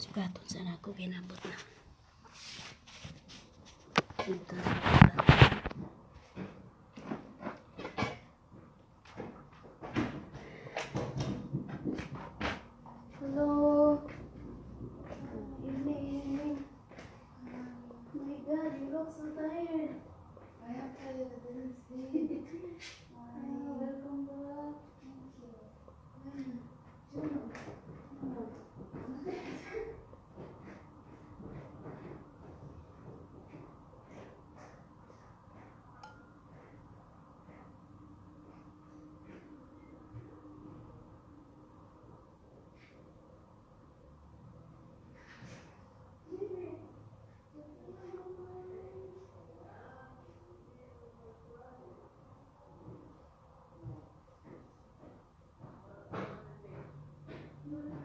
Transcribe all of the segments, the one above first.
Sukaton sa nako kay nabot na. Dito sa pagkaton. Hello. Evening. My God, you look so tired. I am tired. I didn't sleep. Ah, welcome back. Thank you. Juno.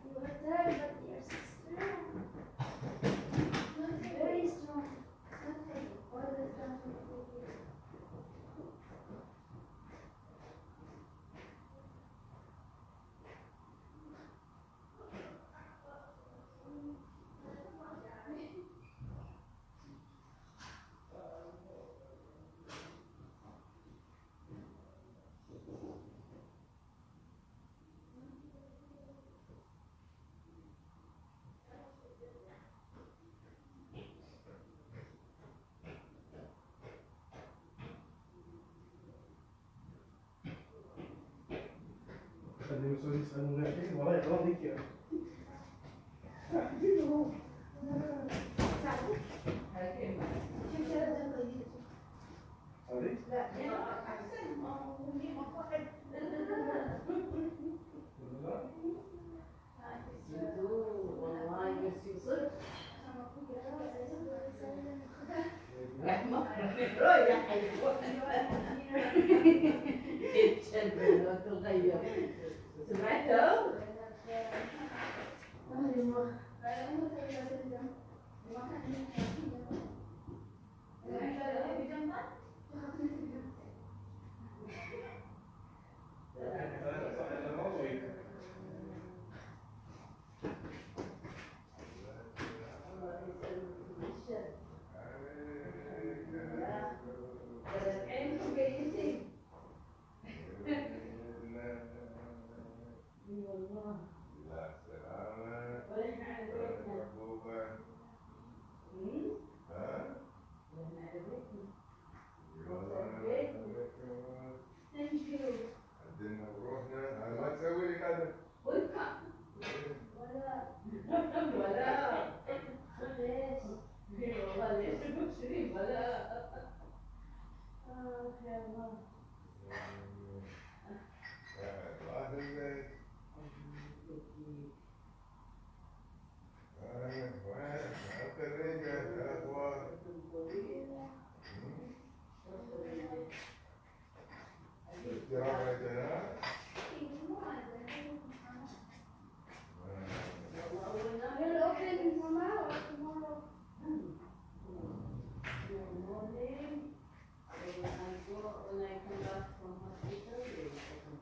You are tired, but you're so strong. Very strong. All the time. خليهم يسألوني الحين وراي اغراض ايكيا. هذه؟ ولا لا؟ سمعتوا؟ عينكم كيسين. اي والله. ونحن على بيتنا. ونحن على بيتنا. Thank you. ولا ليش؟ اي والله، ليش تقول ولا؟ آه يا الله. Will open mama or tomorrow? When I come back from hospital, they will open.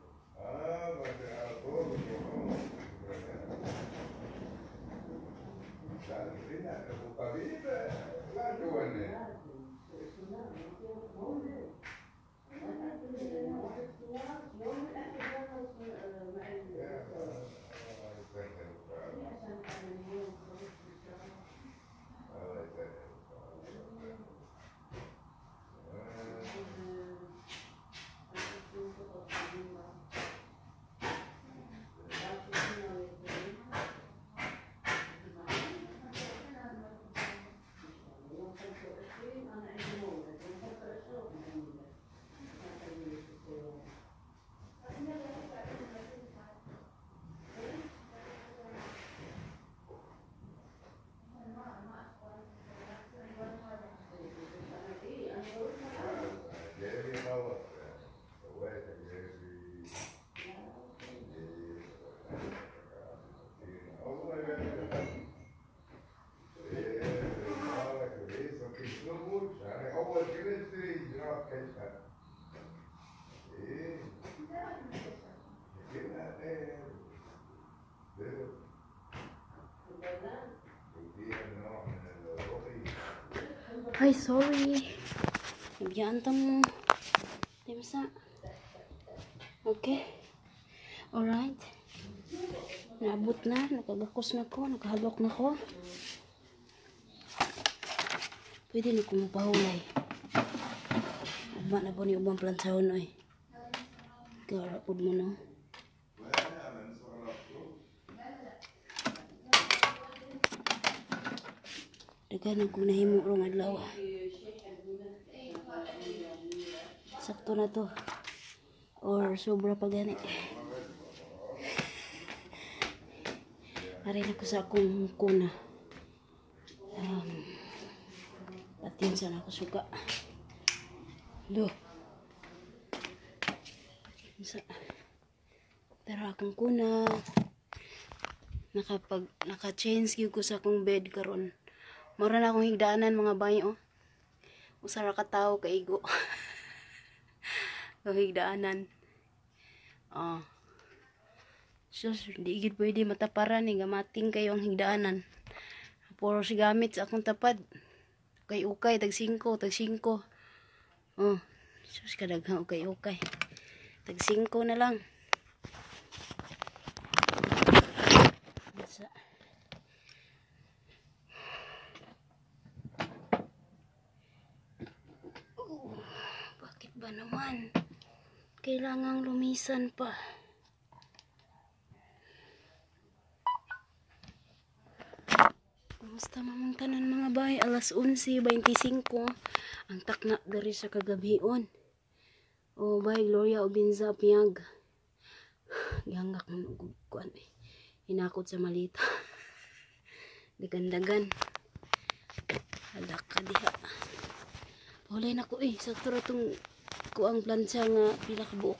يوم الأحد مع الدكتور عشان العملية وخلاص إن شاء الله. يوم 25 أنا عندي موعد، يوم 25 عندي موعد. Ay, sorry. Nabiyaan ta mo. Timsa. Okay. Alright. Naabot na. Nakagakos na ko. Nakahalok na ko. Pwede na ko mapahulay. Ugma na po ni ubang plansahon oy. Karapod mo no. Daghan ang kong nahimo rong adlaw. Sakto na to. Or sobra pa gani. Ari na ko sa akong kuna. Atin sana ako suka. Do. Sa Tara akong kuna. Naka-change gyud ko sa akong bed karon. Mura na akong higdaanan mga bay oh. Usa ra ka tawo kaigo. Akong higdaanan. Oh. Sus, di gid pwede mataparan ni gamating kayo ang higdaanan. Puro si gamit sa akong tapad. Ukay ukay tag 5, tag 5. Oh, sus kadaghang ukay ukay. Tag 5 na lang. Sa Oh, bakit ba naman? Kailangang lumisan pa. Kumusta mamang tanan mga bay? Alas 11:25. Ang takna diri sa kagabion. Oh, bay Gloria Obinza Piag. Gihangak man og kuan eh. Hinakot sa malita. Dagan-dagan. Hala ka diha. Wala na ko eh. Sakto ra tong kuang plancha nga pila ka buok.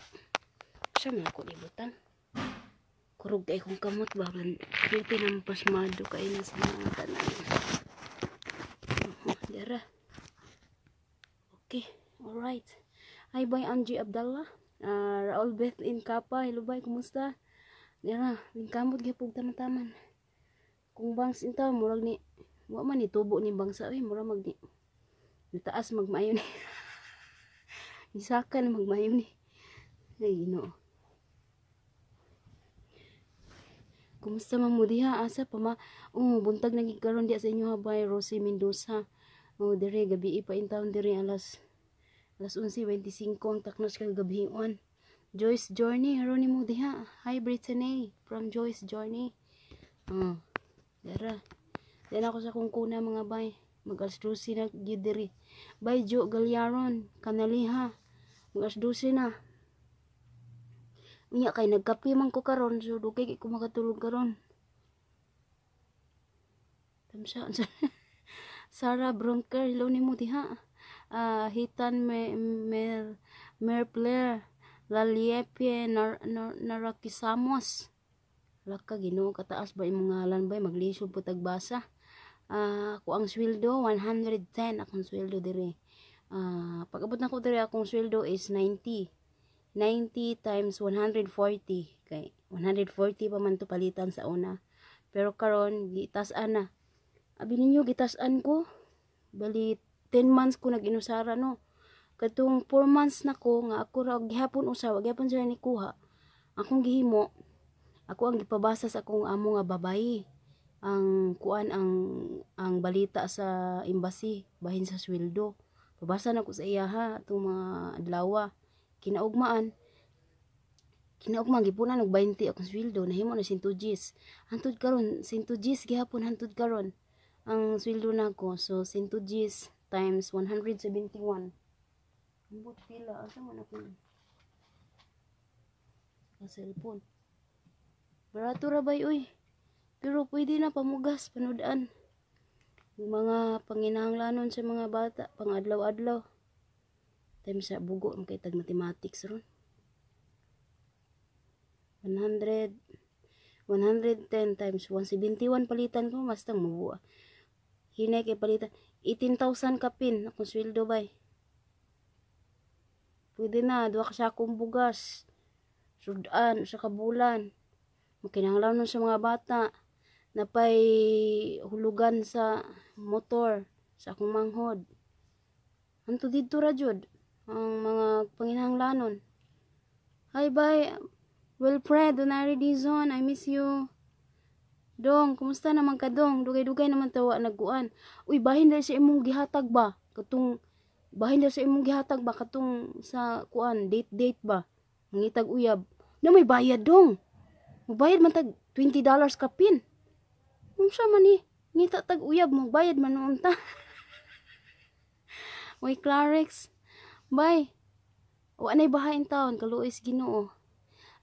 Siya man ako ibutang. Kurog kay kong kamot ba buti nang pasmado kay na sa mga tanan. Oh, dara. Okay, alright. Hi bye Angie Abdallah. Raul Beth in Kapa. Hello bye, kumusta? Dara, kamot gyud taman-taman. Kung bangs intaw murag ni wa man ni tubo ni bangsa oy, murag mag ni nitaas magmayo ni. Isaka na magmayo ni. Ay Ginoo. Kumusta man mo diha? Asa pa ma? Oh, buntag na gid karon diha sa inyo ha bay Rosie Mendoza. Oh, dire gabi pa in town dire alas 11:25 ang taknos kagabion. Joyce Journey, haro nimo diha. Hi Brittany from Joyce Journey. Oh, dara. Diyan ako sa kung kuna mga bay. Mag alas 12 na gyud diri. Bay Jo Galyaron, Kanaliha. Mag alas 12 na. Unya kay nagkape man ko karon so dugay kay ko makatulog karon. Tamsa. Sarah Bronker, hello nimo diha. Hitan Mer Merplair Laliepie Narakisamos. Laka Ginoo kataas ba imong ngalan bay maglisod po tagbasa. Ako ang sweldo 110 akong sweldo dire. Pag-abot nako dire akong sweldo is 90. 90 times 140 kay 140 pa man to palitan sa una. Pero karon gitas-an na. Abi ninyo gitas-an ko. Bali 10 months ko nag-inusara no. Katong 4 months na ko nga ako ra gihapon usa, wa gihapon sila nikuha. Akong gihimo, ako ang gipabasa sa akong amo nga babayi ang kuan ang balita sa embassy bahin sa sweldo. Pabasa na ko sa iya ha atong mga adlaw. Kinaugmaan gipunan og 20 akong sweldo, nahimo na 100 Gs. Hantud karon 100 Gs gihapon hantud karon ang sweldo nako. So 100 Gs times 171. Ambot pila asa man ako sa cellphone. Barato ra bay oy. Pero pwede na pamugas, panudaan. Yung mga panginahanglanon sa mga bata, pang adlaw-adlaw. Time sa bugo, ang kay tag mathematics ron. 100, 110 times 171 palitan ko, basta mabuo. Hinay kay palitan. 18,000 kapin, akong sweldo bay. Pwede na duha ka sakong bugas. Sudan sa kabulan. Makinahanglan nun sa mga bata. Napay hulugan sa motor sa akong manghod. Anto didto ra jud ang mga panginahanglanon. Hi, bye. Wilfred, Donari Dizon, I miss you. Dong, kumusta naman ka, dong? Dugay-dugay naman tawa nagkuan. Uy, bahin dahil sa imong gihatag ba? Katong bahin dahil sa imong gihatag ba katong sa kuan, date date ba? Mangitag uyab. Na may bayad, dong. Magbayad man tag $20 kapin. Unsa man ni? Ngita tag uyab, magbayad man noon ta. Uy, Clarex. Bye. Wa nay baha in town, kaluoy sa Ginoo.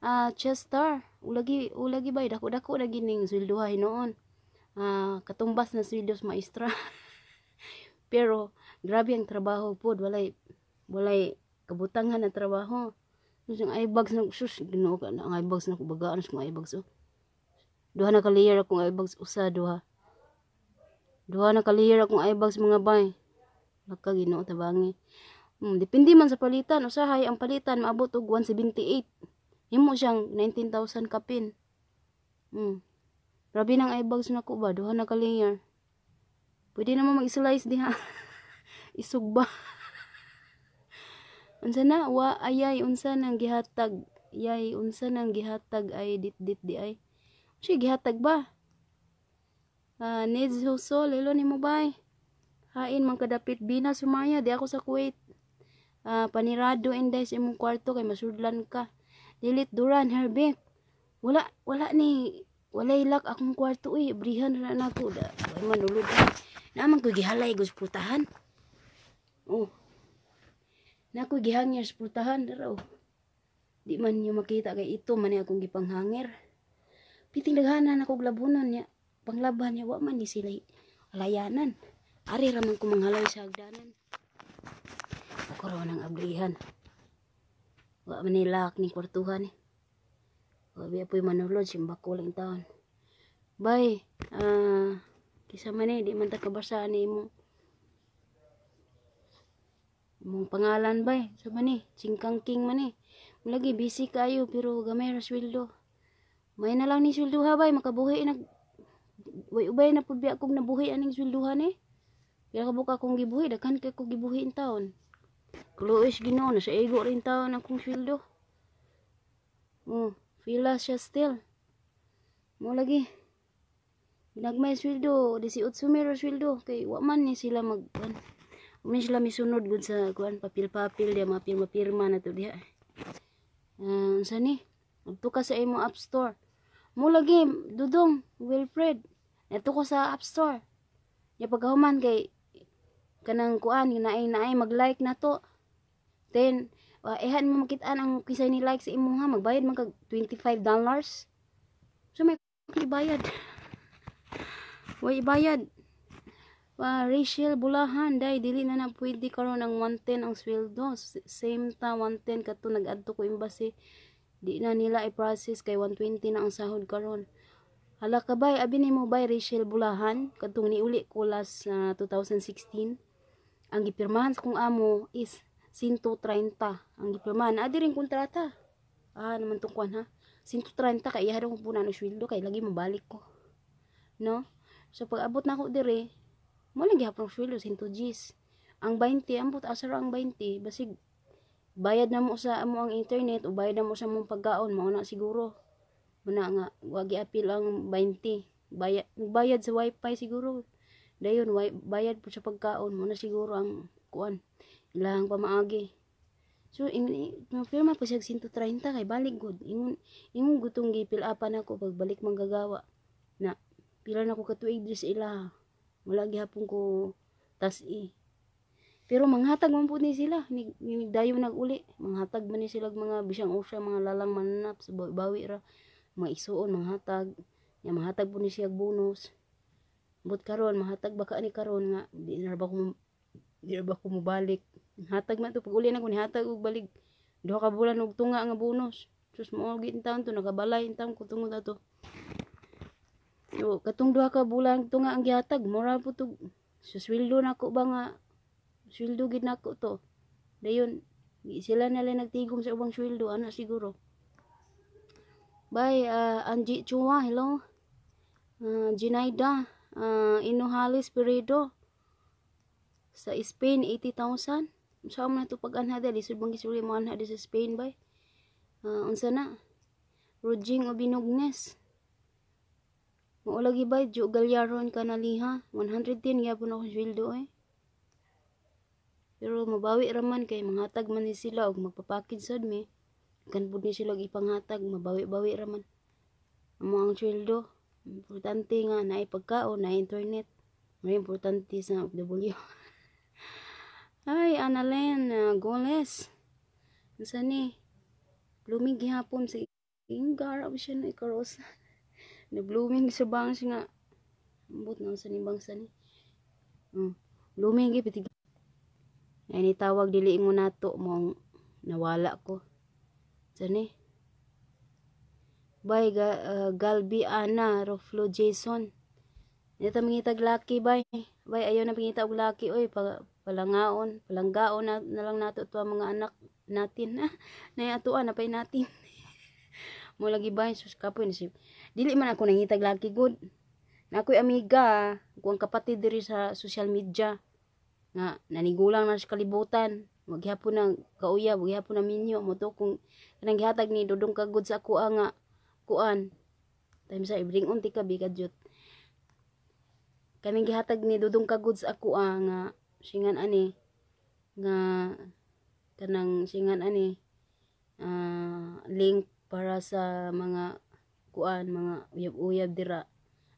Ah, Chester, ulagi ulagi bay, dako-dako lagi ning sweldoha hinuon. Ah, katumbas na sweldo sa maestra. Pero grabe ang trabaho pod, walay walay kabutangan na trabaho. Sus, ang eyebags na, sus, Ginoo ka na, ang eyebags na bagaan sa mga eyebags oh. Duha na ka layer akong eyebags, usa duha. Duha na ka layer akong eyebags, mga bay. Laka, Ginoo, tabangi. Depende man sa palitan, usahay ang palitan maabot og 178. Himo siyang 19,000 kapin. Grabe nang eyebags nako ba, duha na ka layer. Pwede naman mag-slice diha. Isugba. Unsa na wa ayay, unsa nang gihatag yay, unsa nang gihatag ay dit dit di ay. Unsa gihatag ba? Ah, Neds Husol, hello nimo, bay. Hain man kadapit Bina Sumaya, di ako sa Kuwait. Ah, panirado inday sa imong kwarto kay masudlan ka. Delete Duran Herbert. Wala wala ni walay lock akong kwarto uy, abrihan ra nako da. Way man ulod. Naman ko gihalay gud sa pultahan. Oh. Na ko gihangir sa pultahan dara oh. Di man niyo makita kay ito man ni akong gipanghanger. Piting daghanan ako labunon niya. Panglaban niya wa man ni sila alayanan. Ari ra man ko manghalay sa hagdanan. Ako raw nang abrihan. Wa man ni lock ni kwartuhan eh. Wa biya po'y manulod, simbako lang taon. Bay, ah, kisa man eh, di man ta kabasa ni imong imong pangalan, bay. Sa man eh, Chingkang King man eh. Lagi busy kayo pero gamay ra sweldo. May na lang ni sweldo ha, bay, makabuhi nag way ubay na pud biya kog nabuhi aning swelduhan eh. Pila ka buka akong gibuhi, daghan kay ko gibuhi in taon. Kaluoy Ginoo, nasa ego rin taon akong sweldo. Oh, fila siya still. Mo lagi. Ginagmay sweldo, 18 mil sweldo kay wa man ni sila mag kuan. Wa man sila misunod gud sa kuan, papel-papel diya, mapirma-pirma na to diha. Unsa ni? Adto ka sa imo App Store. Mo lagi, Dudong, Wilfred. Adto ko sa App Store. Ya pagkahuman kay kanang kuan naay naay mag-like na to. Then ehan mo makitaan ang kisay ni like sa imo ha, magbayad man kag $25. So may ibayad. Way ibayad. Rachel Bulahan, day dili na na pwede karon ang 110 ang sweldo. Same ta 110 kato nag-adto ko embassy. Di na nila i-process kay 120 na ang sahod karon. Hala ka bay, abi nimo bay, Rachel Bulahan, katong niuli ko last 2016. Ang gipirmahan sa kong amo is 130 ang gipirmahan. Adi rin kontrata. Ah, naman tong kuan ha. 130 kay iya daw ko punan ang sweldo kay lagi mabalik ko. No? So pag abot na ako dire, mo lang gihapon ang sweldo 100 Gs. Ang 20, ambot asa ra ang 20, basig bayad na mo sa amo ang internet o bayad na mo sa mong pagkaon, mao na siguro. Muna nga wa giapil ang 20. Bayad, bayad sa wifi siguro. Dayon bayad po sa pagkaon, mo na siguro ang kuan ilahang pamaagi. So ingon firma pa siya 130 kay balik gud. Ingon ingon gutong gipil apan ako pagbalik manggagawa na pila na ko katuig diri sa ilaha. Wala gihapon ko tas-i. Pero manghatag man pud ni sila ni, ni dayon nag-uli. Manghatag man ni sila og mga bisang usa mga lalang mananap sa bawi ra, mga isuon manghatag. Ya manghatag pud ni siya og bonus. But karon mahatag ba ka ani karon nga di na ba ko mobalik. Hatag man to pag uli na ko nihatag og balik duha ka bulan og tunga nga bonus. Sus, mao gyud taon to nakabalay in taon ko tungod ato. Yo, katong duha ka bulan tunga ang gihatag, mura po to sa sweldo nako ba nga sweldo gid nako to. Dayon Sila na lang nagtigom sa ubang sweldo ana siguro. Bye, Angie Chua, hello. Ginaida, Inuhalis Peredo. Sa Spain, 80,000. Unsa man to pag-anha dali? Lisod bang gisuli mo anha di sa Spain, bay? Unsa na? Rojing Obinognes. Mao lagi bay, Jo Galyaron kanaliha. 110 gyapon ako sweldo eh. Pero mabawi raman kay manghatag man ni sila og magpa-package sad mi. Kan pud ni sila og ipanghatag, mabawi-bawi raman. Amo ang sweldo. Importante nga naay pagkaon, naay internet. May importante sa OFW. Ay, Annalyn Goles. Unsa ni? Blooming gihapon sa ingara ba siya na ikarosa. Na blooming sa bangs nga. Ambot na unsa ni bangsa ni. Blooming gi pitig. Ay ni tawag dili ingon nato mong nawala ko. Unsa ni? Bay ga, Galbi Ana Roflo Jason. Ito mangitag laki bay. Bay ayaw na pangita og laki oy pa, palangaon, palanggaon na lang nato to ang mga anak natin. Na atuan na pay natin. Mo lagi bay, sus kapoy na si. Dili man ako nangitag laki gud. Na ako'y amiga, ako ang kapatid diri sa social media nga nanigulang na sa kalibutan. Maghapon na kauyab, maghapon na minyo mo to kung kanang gihatag ni Dudong Kagod sa ako nga kuan. Time sa ibring unti ka bigadyot. Kaning gihatag ni Dudong Kagod sa ako nga singan ani nga kanang singan ani link para sa mga kuan, mga uyab-uyab dira.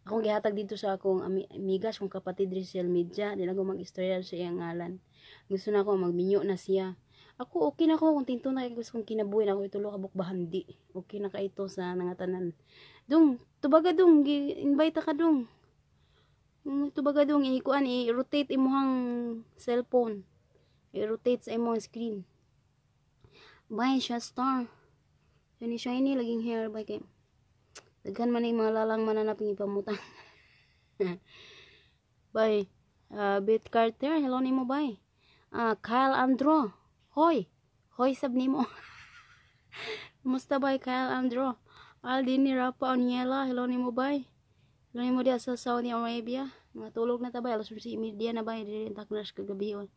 Akong gihatag dito sa akong amiga, akong kapatid diri sa social media, di lang ko mag-istorya sa iyang ngalan. Gusto na ako magminyo na siya. Ako okay na ko kung tinto na kay gusto kong kinabuhi na ako itulo ka bukbahandi. Okay na ka ito sa nangatanan. Dong, tubaga dong, gi-invite ka dong. Tubaga dong, ikuan i-rotate imuhang cellphone. I-rotate sa imong screen. Bye siya star. Shiny shiny laging hair bay kay daghan man yung mga lalang mananaping ipamutang. Bye. Beth Carter, hello nimo bye. Kyle Andro. Hoy. Hoy sab nimo. Kumusta bay Kyle Andro? Aldini Rapa Oniela, hello nimo bay. Hello nimo diya sa Saudi Arabia. Mga tulog na ta bay, alas 11:30 na bay, diri taknas kagabi on.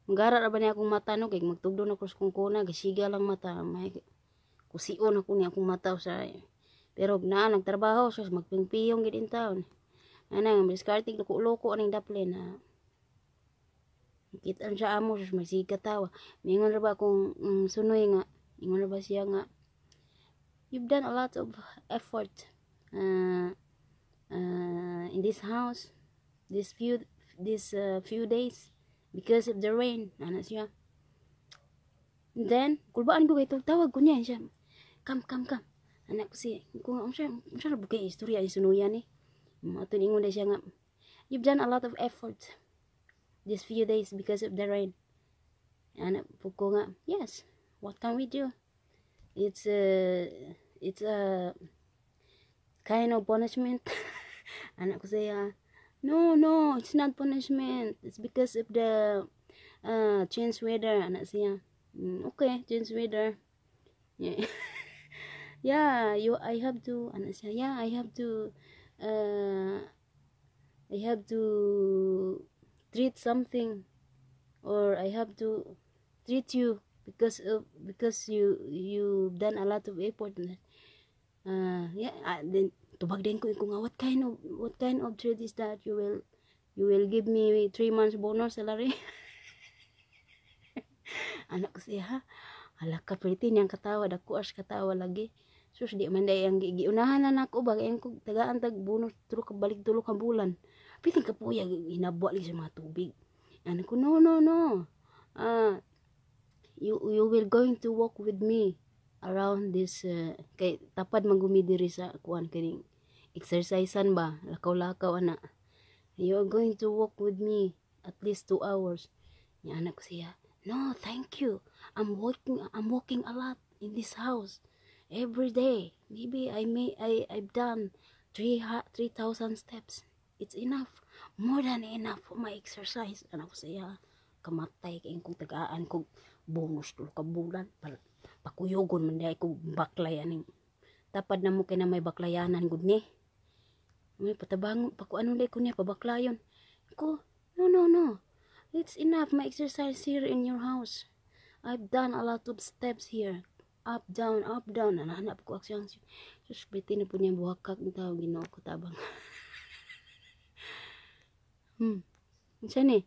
Manggara ra ba niya akong mata no kay magtugdo na krus kong kuna, gasiga lang mata, may kusion ako niya akong mata sa pero naa nagtrabaho sa magpingpiyong gid in town. Ana nga discarding loko-loko aning daplin na. Kita siya amo sus magsiga tawa. Mingon ra ba akong sunoy nga, ingon ra ba siya nga you've done a lot of effort in this house this few days because of the rain, ana siya. And then kulbaan ko kay tawag ko niya siya, "Come, come, come," anak ko siya. Kung unsa ra bukay istorya ni sunuyan ni ato, ingon na siya nga you've done a lot of effort these few days because of the rain. Ana po ko nga, "Yes, what can we do? It's a kind of punishment," anak ko siya. No, it's not punishment, it's because of the change weather," anak siya. Okay, change weather, yeah, you I have to," anak siya. "Yeah, I have to treat something or I have to treat you because you've done a lot of effort." Yeah, then tubag din ko ko nga, What kind of treat is that? You will give me 3 months bonus salary?" Anak ko siya. Ha, hala ka pretty niyang katawa, dako as katawa lagi. Sus, di man day ang giunahan na nako ba kay ko tagaan tag bonus tulo ka balik tulo ka bulan. Piting ka puya hinabwa lagi sa mga tubig. Ano ko, No. You will going to walk with me around this," kay tapad magumi diri sa kuan kaning exercisean ba, lakaw-lakaw ana. "You are going to walk with me at least 2 hours." Nya anak ko siya, "No, thank you. I'm walking a lot in this house every day. Maybe I may I I've done 3,000 steps. It's enough. More than enough for my exercise." Anak ko siya. Kamatay kay kong tagaan kog bonus 3 ka bulan. Pakuyogon man diay kog baklay aning. Tapad na mo kay na may baklayanan gud ni. May patabang pakuano day ko niya pabaklayon. Ko, "No, no, no. It's enough my exercise here in your house. I've done a lot of steps here. Up, down, up, down." Nahanap ko aksyon. Sus, biti na po niya buhakak ng tao. Ginoo ko, tabang. Unsa ni?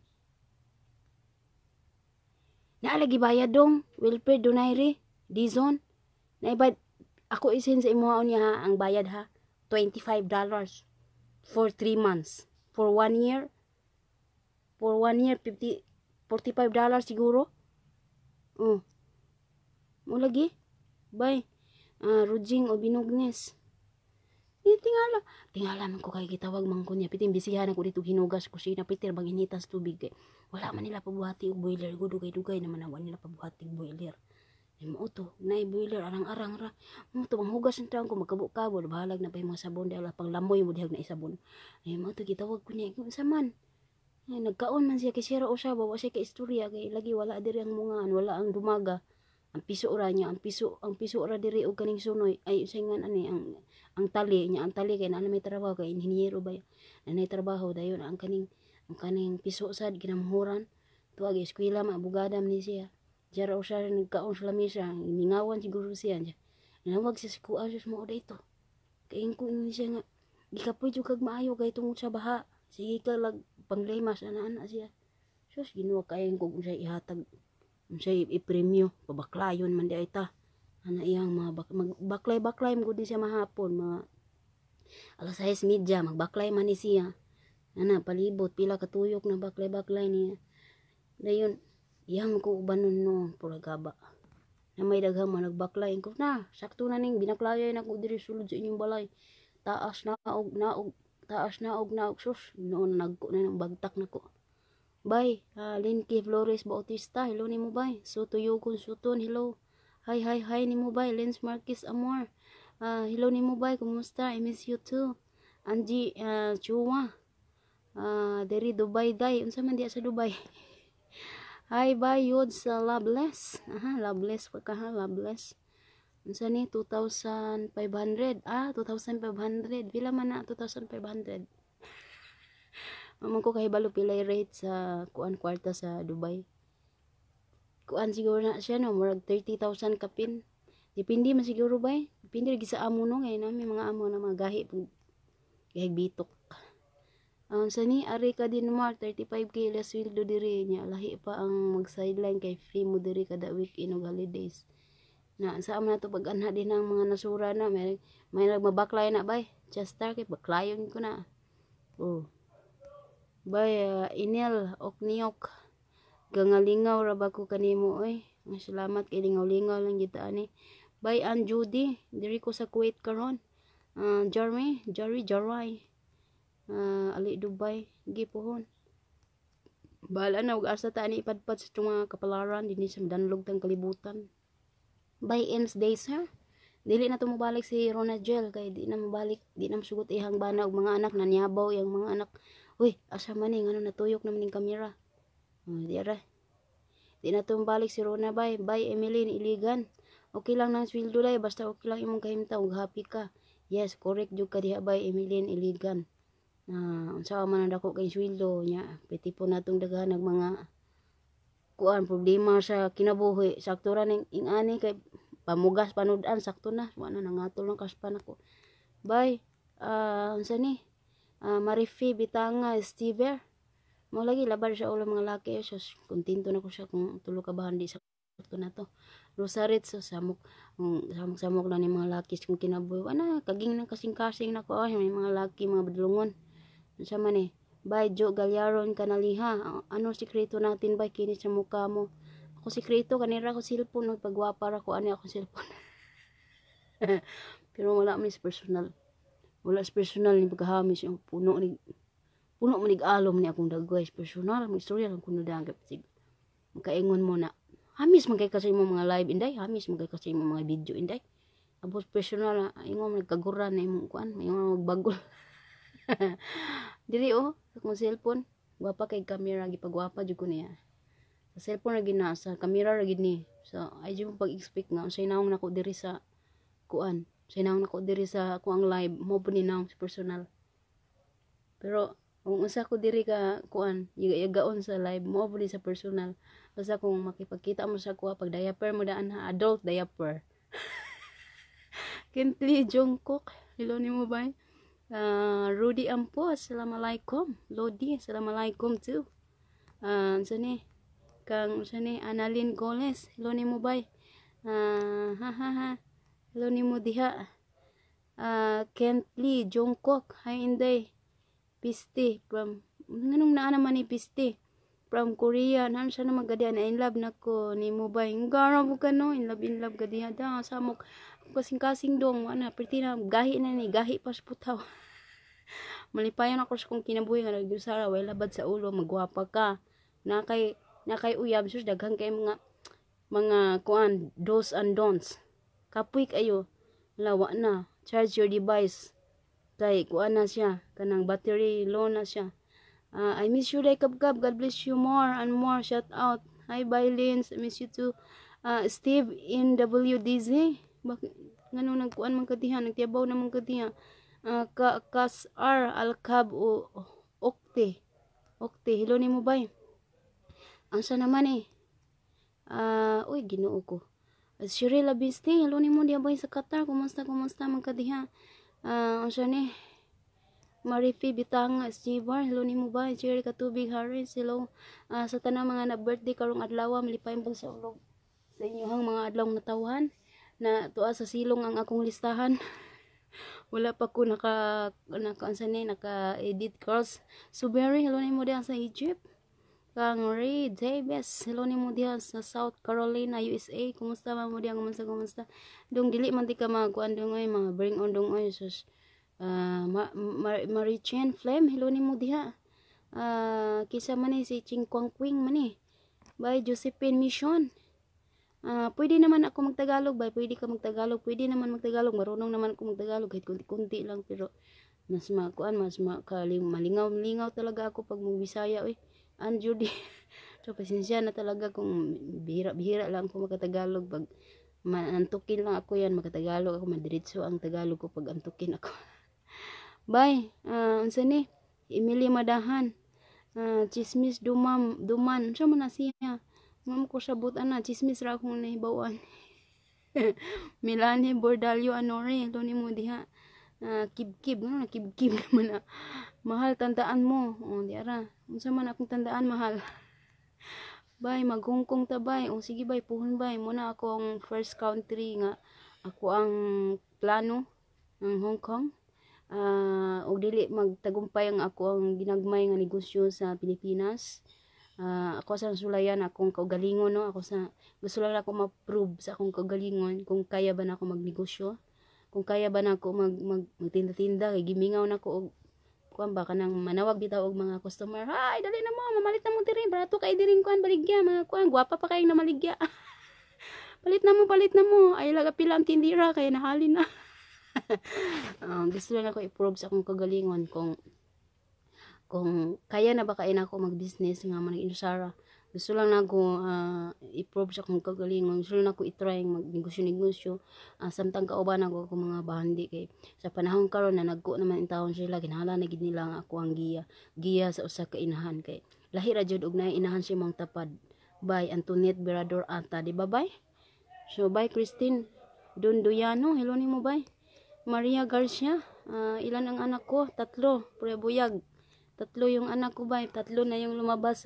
Naa lagi bayad dong. Wilfred Donaire. Dizon. Naibad. Ako isin sa imuha niya ha, ang bayad ha. $25 for 3 months. For 1 year. For 1 year, 50, $45 siguro. Oh. Mo lagi. Bye. Ah, Rujing o Binugnes. Eh, tingala. Tingala man ko kay gitawag man ko niya. Piting bisihan ako dito hinugas kusina. Peter bang initas tubig kay. Wala man nila pabuhati og boiler. Dugay-dugay naman na wala nila pabuhati og boiler. Ay mo to, nay boiler arang-arang ra. Mo to hugas ng taon ko magkabo-kabo, bahalag na pa yung mga sabon dahil pang lamoy mo dihag na isabon. Ay mo to gitawag ko niya, unsa man? Ay, nagkaon man siya kay siya ra usab, wa siya kay istorya kay lagi wala diri ang mungaan, wala ang dumaga. Ang piso ra niya, ang piso ra diri og kaning sunoy ay usay nga ani ang tali niya, ang tali kay naa may trabaho kay inhinyero ba na trabaho dayon ang kaning piso sad kinamhuran tuwag eskwela ma abogada man ni siya. Diya ra siya nagkaon sa lamisa, mingawan siguro siya. Nanawag siya sa kuha sus mo dito. Kay ko ingon siya nga gikapoy jud kag maayo kay tungod sa baha. Sige ka lag panglimas ana-ana siya. Sus, Ginoo, kay ko unsay ihatag, unsay ipremyo, pabaklayon man di ay ta. Ana iyang mga magbaklay-baklay mo gud siya mahapon mga alas 6:30 magbaklay man ni siya. Ana palibot pila ka tuyok na baklay-baklay niya. Dayon iyang ko ubanon no pura gaba. Na may daghang mga nagbaklay ko na sakto na ning binaklayoy na ko diri sulod sa inyong balay. Taas na og naog, taas na og naog, sus noon nagko na ng bagtak nako. Bye, Linky Flores Bautista, hello nimo bay. Suto Yugon Suton, hello. Hi, hi, hi nimo bay. Lens Marquez Amor. Hello nimo bay, kumusta? I miss you too. Angie Chua. Diri Dubai day. Unsa man diya sa Dubai? Hi bye yod sa Loveless. Aha, Loveless pa ka ha, Loveless. Unsa ni 2,500? Ah, 2,500. Pila man na 2,500? Mamang ko kahibalo pilay rate sa kuan kwarta sa Dubai. Kuan siguro na siya no, murag 30,000 kapin. Depende man siguro bay. Depende lagi sa amo no, ngayon namin mga amo na mga gahi pag gahi bitok. Ang sa ni ari ka din Mar 35K ila sweldo diri niya, lahi pa ang mag sideline kay free mo diri kada weekend ug holidays. Na sa man nato pag-anha din ang mga nasura na may nagmabaklay na bay. Chester kay baklayon ko na. Oh. Bay Inel Okniok. Gangalingaw ra ba ko kanimo oy. Salamat kay lingaw-lingaw lang gyud ta ani. Bay Ann Judy, diri ko sa Kuwait karon. Jeremy, Jerry Jaray. Ali Dubai, gipuhon. Bahala na ug asa ta ani ipadpad sa itong mga kapalaran dinhi sa madanlog tang kalibutan. By ends day sir. Dili na to mobalik si Rona Gel kay di na mobalik, di na masugot ihang bana og mga anak nanyabaw yang mga anak. Uy, asa man ni ngano natuyok naman ning kamera? Oh, di ra. Di na to mobalik si Rona bay. Bye Emily Iligan. Okay lang nang sweldo day basta okay lang imong kahimtang ug happy ka. Yes, correct jud ka diha bay Emily Iligan. Na unsa man ang dako kay sweldo nya, pwede po natong daghan og mga kuan problema sa kinabuhi. Sakto ra ning ing-ani kay pamugas panudan sakto na. Wa na nangatol ng kaspan nako. Bye. Unsa ni? Marifi Bitanga Stever. Mo lagi laban siya ulo mga laki sus, kontento na ko siya kung 3 ka bahan di sakto na to. Rosaret so samok samok samok na ni mga laki kung kinabuhi. Ana kaging nang kasing-kasing nako ay may mga laki mga badlungon. Unsa man eh? Bye Joe Galyaron Kanaliha. Ano sikreto natin bay kini sa mukha mo? Ako sikreto kanira ko cellphone nagpagwapa ra ko ani akong cellphone. Pero wala man is personal. Wala sa personal ni pagkahamis yung puno ni puno man alom ni akong dagway personal mo istorya lang kuno dang sig makaingon mo na hamis man kay kasi imong mga live inday, hamis man kay kasi imong mga video inday. Abot personal na ingon man nagkaguran na imong kuan, ingon magbagol. Diri oh, akong cellphone, gwapa kay camera, gipagwapa jud ko niya. Sa cellphone ra gid na, sa camera ra gid ni. So ay jud mo pag-expect nga unsay nawong nako diri sa kuan, unsay nawong nako diri sa ako ang live, mo pud ni nawong sa personal. Pero kung unsa ko diri ka kuan, yaga-yagaon sa live, mo pud ni sa personal. Basta kung makipagkita mo sa kuha, pag diaper mo daan ha, adult diaper. Kently Jungkook, hello nimo bay. Rudy Ampo, assalamualaikum. Lodi, assalamualaikum too. Unsa ni? Kang unsa ni? Annalyn Goles, hello nimo bay. Ha ha ha. Hello nimo diha. Kently Jungkook, hi Inday. Piste from, nganong naa naman ni Piste from Korea, nan siya na magadiha na in love nako nimo bay. Ngara mo ka no, in love gadiha da samok kasing-kasing dong ana perti na gahi na ni gahi pa sa putaw. Malipayon ako sa kong kinabuhi nga nagyusara, way labad sa ulo, magwapa ka. Na kay uyab, sus, daghan kay mga kuan, do's and don'ts. Kapoy kayo. Lawa na. Charge your device. Kay kuan na siya, kanang battery low na siya. I miss you, Day Kabkab. God bless you more and more. Shout out. Hi, bye, Lins. I miss you too. Steve in WDZ. Bakit ngano nagkuan man kadiha, nagtiyabaw naman kadiha. Ka Kas R Alcab o Okte. Okte, hello nimo bay. Ang sa naman eh. Uy, Ginoo ko. Shirley Labiste, hello nimo diya bay sa Qatar. Kumusta, kumusta man kadiha? Unsa ni? Marifi Bitanga Estibar, hello nimo bay. Jerry Katubig Harris, hello. Sa tanang mga na-birthday karong adlaw, malipayon pag sa ulog sa inyong mga adlaw natawhan na tuwa sa silong ang akong listahan. Wala pa ko naka unsa ni, naka edit girls. Suberi, hello nimo diha sa Egypt. Kang Ray Davis, hello nimo diha sa South Carolina, USA. Kumusta man mo diha? Kumusta, kumusta? Dong dili man di ka mga kuan dong oy, mga bring on dong oy, sus. Marichen Flame, hello nimo diha. Kisa man ni si Ching Kwang Quing man ni. Bye Josephine Mission. Pwede naman ako magtagalog, bay. Pwede ka magtagalog. Pwede naman magtagalog. Marunong naman ako magtagalog kahit kunti-kunti lang, pero mas makuan, mas makaling malingaw malingaw talaga ako pag magbisaya oy. An Judy. So pasensya na talaga kung bihira-bihira lang ako makatagalog. Pag maantukin lang ako yan, makatagalog ako, madiretso ang Tagalog ko pag antukin ako. Bye. Unsa ni? Emily Madahan. Chismis dumam duman. Unsa man na siya? Ngam ko sabot ana, chismis ra akong nahibaw-an. Milani Bordalyo Anore, hello nimo diha. Kib-kib, ngano na kib-kib naman na. Mahal, tandaan mo. Oh, di ara. Unsa man akong tandaan, mahal? Bay, mag Hong Kong ta bay. Oh, sige bay, puhon bay. Muna akong first country nga ako ang plano ng Hong Kong. Og dili magtagumpay ang ako ang ginagmay nga negosyo sa Pilipinas. Ako sa sulayan akong kaugalingon no, ako sa gusto lang ako ma-prove sa akong kaugalingon kung kaya ba nako magnegosyo, kung kaya ba nako mag, mag magtinda-tinda, kay gimingaw nako og kuan ba, kanang manawag bitaw og mga customer, "Hi, dali na mo, mamalit na mo diri, barato kay diri kuan baligya, mga kuan, gwapa pa kayong namaligya, palit na mo, palit na mo, ay laga pila ang tindira kay nahalin na." Gusto lang ako i-prove sa akong kagalingon kung kaya na ba kaya ako mag-business nga man inusara. Gusto lang nako i-prove sa akong kagalingon, gusto lang nako i-try magnegosyo-negosyo samtang kauban ako akong mga bahandi, kay sa panahon karon na nagko naman in taon sila, kinahanglan na gid nila ang ako ang giya giya sa usa ka inahan, kay lahi ra jud og naay inahan sa imong tapad. Bye Antoinette Berador ata, di ba bay? So bye Christine Dunduyano, hello nimo bay. Maria Garcia, ilan ang anak ko? Tatlo, pre buyag. Tatlo yung anak ko bay, tatlo na yung lumabas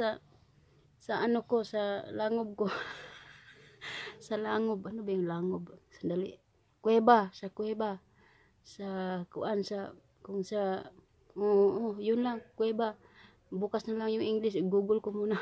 sa ano ko, sa langob ko. Sa langob, ano ba yung langob? Sandali. Kuweba, sa kuweba. Sa kuan, sa kung sa, oo, oh, yun lang, kuweba. Bukas na lang yung English, Google ko muna.